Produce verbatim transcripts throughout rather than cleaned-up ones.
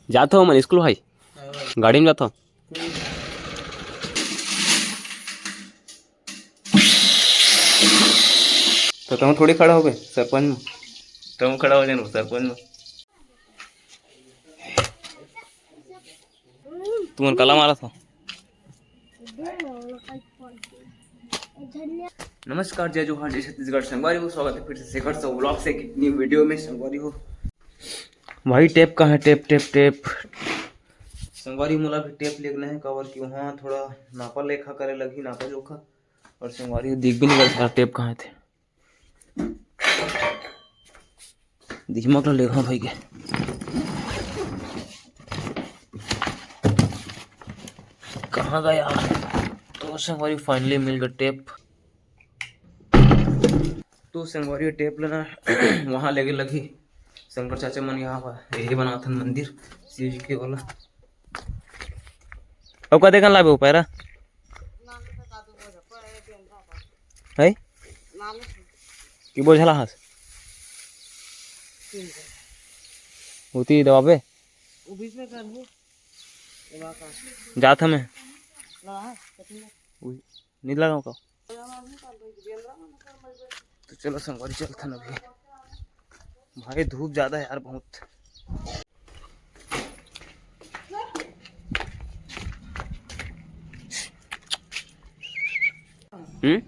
जात हो मन स्कूल भाई? गाड़ी में जात हो? तो तुम थोड़ी खड़ा हो गए सरपंच में, तुम खड़ा हो जाए सरपंच में। तुमन कला मारत हो? नमस्कार, जय जोहार, जय छत्तीसगढ़। संगवारी हो, स्वागत है फिर से शेखर साहू व्लॉग से एक नई वीडियो में। संगवारी हो, भाई टेप कहाँ है? Tape, tape, tape. संगवारी, मोला भी टेप लेगना है, काबर कि वहाँ थोड़ा नापा लेखा करे लगही, नापा जोखा। और संगवारी हो, दिख भी नहीं कर टेप कहाँ थे। दिमाग ला लेखा भाई के कहाँ गया? तो संगवारी, फाइनली मिल गया टेप। तो संगवारी, टेप लेना वहाँ लेके लगी। शंकर चाचा मन यहाँ पर यही बनाथन मंदिर शिव जी के वाला। अब का देखन लाबे ऊपर है? बोझला हस। उती दबाबे। जात हमें। नींद लगा का? तो चलो संगवारी, चलथन अभी। भाई धूप ज्यादा है यार, बहुत। हम्म?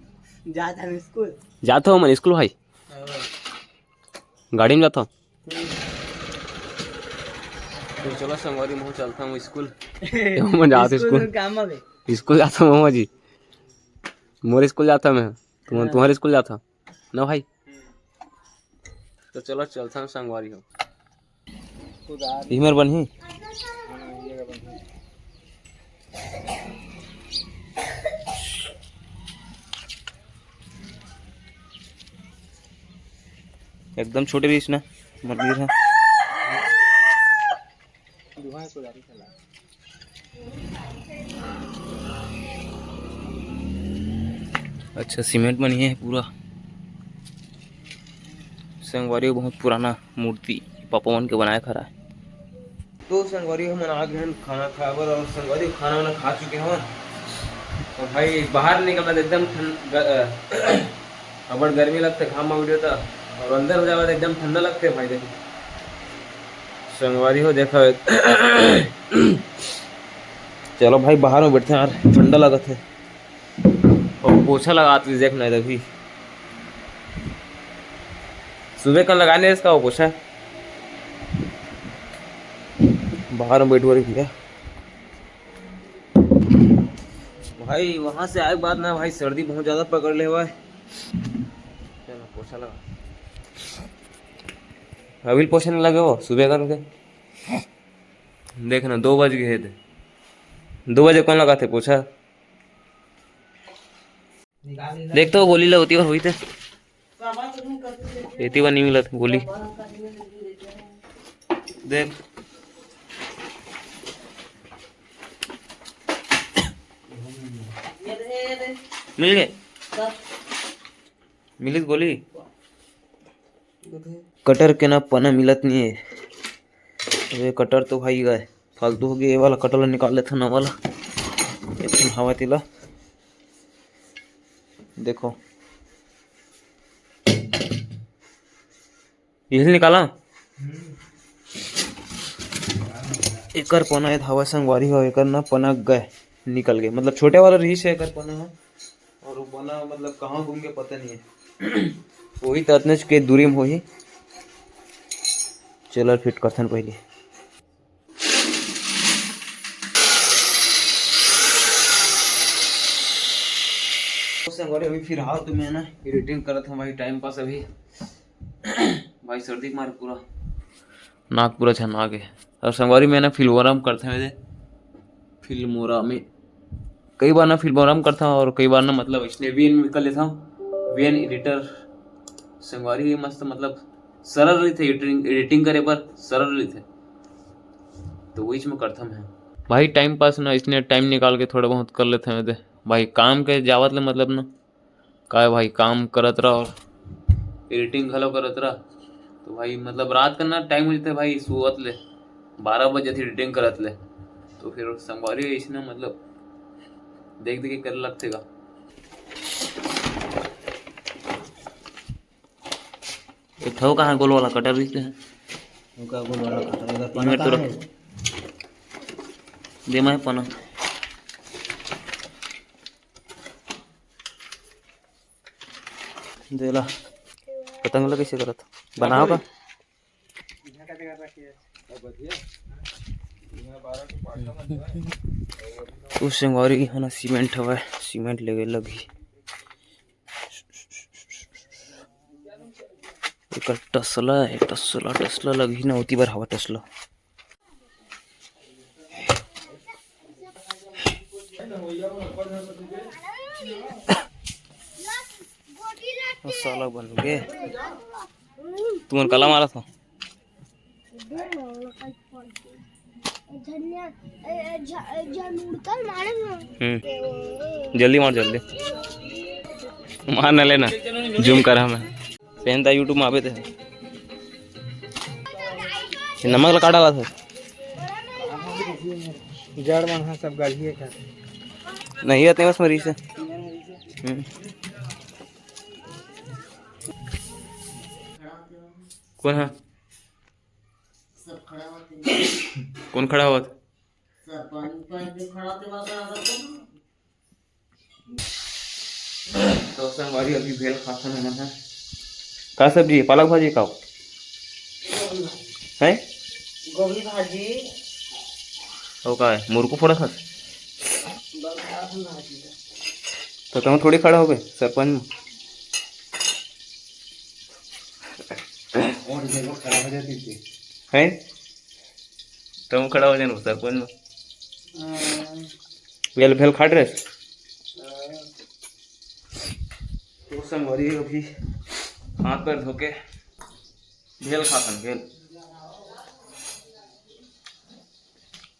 जात हमें स्कूल। जात हो मन स्कूल भाई? गाड़ी में जात हो? तो चलो संगवारी, मैं चलता हूँ स्कूल। मैं जात स्कूल स्कूल। में काम आवे। स्कूल जाता हूँ मामा जी। मोर स्कूल जाता मैं। तुम हाँ। तुम्हारे स्कूल जाता ना भाई। तो चलो चलता हूँ संगवारी हो। इमर बनही। एकदम छोटे रहीस ना, मत गिर है। अच्छा, सीमेंट बनी है पूरा। संगवारी हो, बहुत पुराना मूर्ति पापा मन के बनाए खड़ा है। तो संगवारी हो, हमन आ गए हैं खाना खाए बर, और संगवारी हो, खाना वाना खा चुके हैं। और भाई बाहर निकलना तो एकदम ठंड, ग-, अ, अबड़ गर्मी लगता है घाम में video था, और अंदर हो जावा तो एकदम ठंडा लगता है भाई। देखो संगवारी हो, देखो चलो भाई बाहर में बैठते हैं यार, ठंडा लगता है। और पोछा लगात रही, देख नहीं अभी सुबह कल लगाने इसका वो पोछा। बाहर में बैठवा रही भैया। भाई वहां से आए के बाद ना भाई सर्दी बहुत ज्यादा पकड़ ले हुआ है। चलो पोछा लगा। अभी पोछा नहीं लगे वो सुबह करके। देख ना, दो बज गए थे। दो बजे कौन लगाते पोछा? देख तो गोली लगती और हुई थे। एती बार नहीं मिला था गोली। देख। मिल गए। मिली गोली। कटर के ना पना मिलत नहीं है। ये कटर तो भाई गए, फालतू हो गया। ये वाला कटर ला निकाल लेथन, नवा वाला। ये ठन हवा तेला देखो, यही निकाला। एकर पना ये धावा संगवारी हो, एकर ना पना गए, निकल गए, मतलब छोटे वाला रही से एकर पना हो। और वो बना मतलब कहाँ घूम के पता नहीं है। वही तो अतने के दूरी में होही। चलो फिट करथन पहले। संगवारी अभी फिलहाल तो मैं ना एडिटिंग करत हूँ भाई, टाइम पास अभी। भाई सर्दी के मारे पूरा नाक पूरा छना गए। और संगवारी मैं ना फिल्मोरा में करते हैं, फिल्मोरा में कई बार ना फिल्मोरा में करता हूँ और कई बार ना मतलब इसने वीएन में कर लेता हूँ। वीएन एडिटर संगवारी ये मस्त मतलब सरल रही थे, एडिटिंग एडिटिंग करे पर सरल रही थे, तो वही में करता मैं। भाई टाइम पास ना इसने टाइम निकाल के थोड़ा बहुत कर लेते हैं। भाई काम के जावत ले मतलब ना, काय भाई काम करत रहा और एडिटिंग घलो करत रहा, तो भाई मतलब रात का ना टाइम हो जाता है भाई सोवत ले। बारह बजे थी एडिटिंग करत ले, तो फिर संगवारी ऐसे ना, मतलब, देख देख के करे लगथे गा। एक ठो कहाँ गोल वाला कटर दिखते हैं? ओका गोल वाला कटर, इधर ये पना मेरे कहाँ तरफ है? दे मैं पना। देला। पतंग ला कैसे करत? बनाओ का? उस संगवारी के हना सीमेंट हवय, सीमेंट लेगे लगही। एकर टसला है, टसला, टसला लगही ना, ओती बर हवा टसला। ओ साला बन गे। तुमन काला मारत हो? हम्म। जल्दी मार, जल्दी। मार न लेना, जूम कर हमें। पेन ता YouTube में आवे थे। ये नमक ला का डाला था? जड़ मन ह सब गलही है। नहीं रहते बस मरीज से। हम्म। कौन है? कौन खड़ा होवत? तो संगवारी अभी भेल खाथन हमन ह। का सब्जी है? पालक भाजी का? हैं? गोभी भाजी। ओ का है? मुरकू फोड़ा खात? तो तुम थोड़ी खड़ा हो गए सरपंच में। हैं? तुम खड़ा हो जानो सरपंच में। भेल, भेल खाट रहे। तो संगवारी अभी हाथ पैर धो के भेल खाथन, भेल।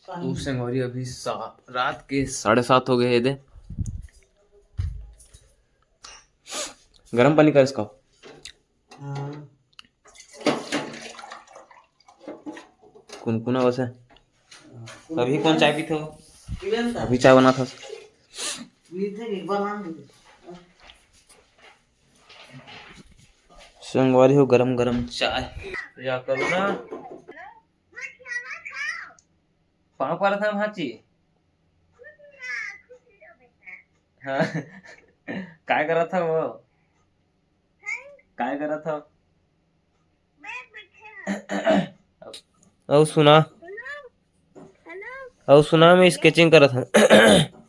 तो संगवारी अभी सा-, रात के साढ़े सात हो गए हे दे। गरम पानी करेस का? हाँ। कुनकुना बस है। अभी कौन चाय पीथे हो? पीबे न त। अभी चाय बनात हस। पीथे एक बार मान लीजिए। संगवारी हो, गरम गरम चाय। या करो ना। पाँव परत हन भांची। हाँ। काय करत हव वो? काय करत हव? अउ सुना, अउ सुना, मैं स्केचिंग करत हूँ।